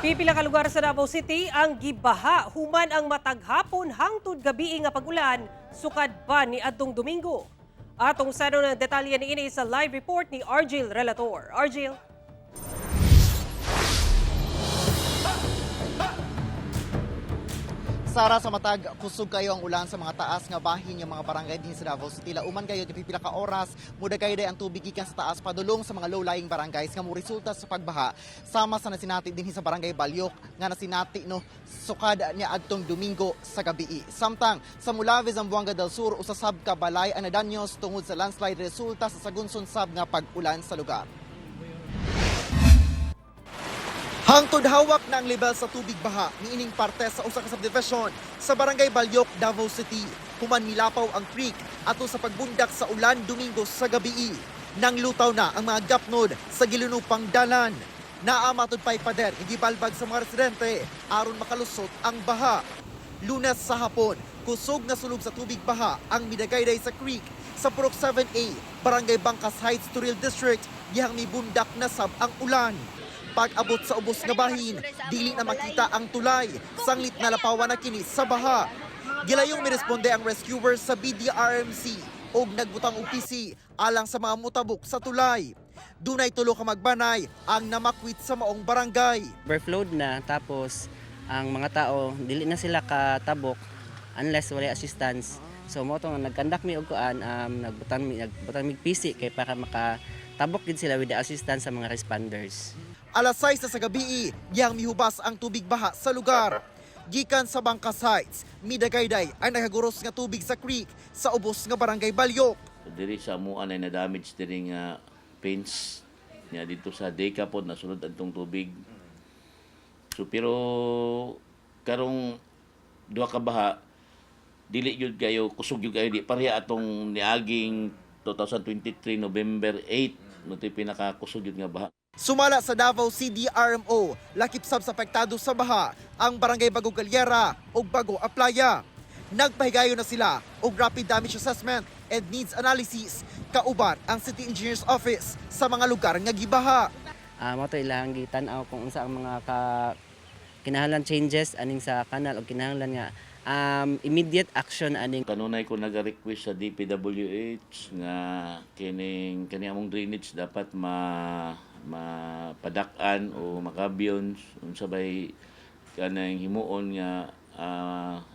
Pipila ka lugar sa Davao City ang gibaha human ang matag hapon hangtod gabii nga pag-ulan sukad pa ni adtong Domingo. Atong sa ng detalye niini sa live report ni Argil Relator. Argil? Sara, sa matag kusog kayo ang ulan sa mga taas nga bahin ng mga barangay din sa Davao City. Lauman kayo pipila ka oras, mudagay ang tubig gikan sa taas padulong sa mga low-lying barangays nga mo resulta sa pagbaha. Sama sa nasinati din sa Barangay Balyok nga nasinati no sukad niya adtong Domingo sa gabii. Samtang sa Molave, Zamboanga del Sur, usa sab ka balay ang nadanyos tungod sa landslide resulta sa sagunson sab nga pag-ulan sa lugar. Hangtod hawak na ang lebel sa tubig baha niining parte sa usa ka subdivision sa Barangay Balyok, Davao City. Human milapaw ang creek ato sa pagbundak sa ulan Domingo sa gabii. Nang lutaw na ang mga gapnod sa gilunupang dalan. Naa matud pa'y pader gibalbag sa mga residente aron makalusot ang baha. Lunes sa hapon, kusog na sulub sa tubig baha ang midagayday sa creek sa Purok 7A, Barangay Bangkas Heights, Turil District, dihang mibundak na sab ang ulan. Pag-abot sa ubos nga bahin, dili na makita ang tulay, sanglit na lapawan na kini sa baha. Gilayong miresponde ang rescuers sa BDRMC og nagbutang og PC alang sa mga mutabok sa tulay. Dunay tulo ka magbanay ang namakwit sa maong barangay. Overflowed na, tapos ang mga tao dili na sila katabok unless wala assistance. So mo to nga nagkandak mi og kuan, nagbutang mi PC kay para makatabok gid sila with the assistance sa mga responders. Alas 6 na sa gabii, diyang mihubas ang tubig baha sa lugar. Gikan sa Bangkas Heights, midagayday ang nakaguros nga tubig sa creek sa ubos nga Barangay Balyok. So, diri sa amuan ay na-damage diri nga fence nya dito sa Deka pod nasulod adtong tubig. So pero karong duha ka baha, dili gyud kayo kusog gyud kayo, di pareha atong niaging 2023 November 8 no, pinakakusog gyud nga baha. Sumala sa Davao CDRMO, lakip sab sa apektado sa baha ang Barangay Bago Galyera ug Bago Aplaya. Nagpahigayon na sila og rapid damage assessment and needs analysis kauban ang City Engineer's Office sa mga lugar nga gibaha. Mo to ilang gitan-aw kung unsa ang mga ka kinahanglan changes aning sa kanal o kinahanglan nga immediate action aning. Kanunay ko naga-request sa DPWH nga kining kani among drainage dapat ma mapadak-an o makabyon unsa bay kanang himuon nga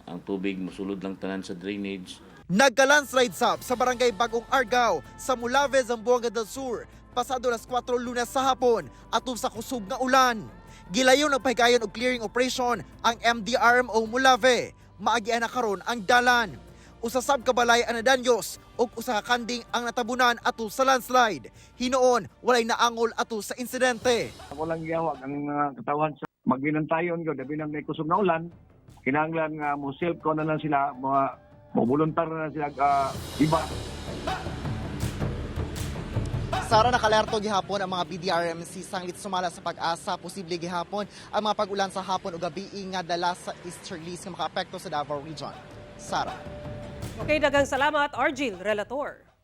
ang tubig mosulod lang tanan sa drainage. Nagka-landslide sab sa Barangay Bagong Argao sa Molave, Zamboanga del Sur pasado las 4 Lunes sa hapon atol sa kusog nga ulan. Gilayon nagpahigayon og clearing operation ang MDRMO Molave. Maagian na karon ang dalan. Usa sab ka balay ang nadanyos ug usa ka kanding ang natabunan atol sa landslide. Hinuon, walay naangol atol sa insidente. Ako lang giyawag ang mga katawhan sa maginantayon ko, dabi nang may kusog na ulan, kinahanglan nga mo self ko na lang sila, mga mo volunteer na lang sila iba. Sara, nakalerto gihapon ang mga BDRMC sanglit sumala sa Pag-asa, posible gihapon ang mga pag-ulan sa hapon o gabi nga dala sa easterlies nga makaapekto sa Davao Region. Sara. Okay, daghang salamat, Argil Relator.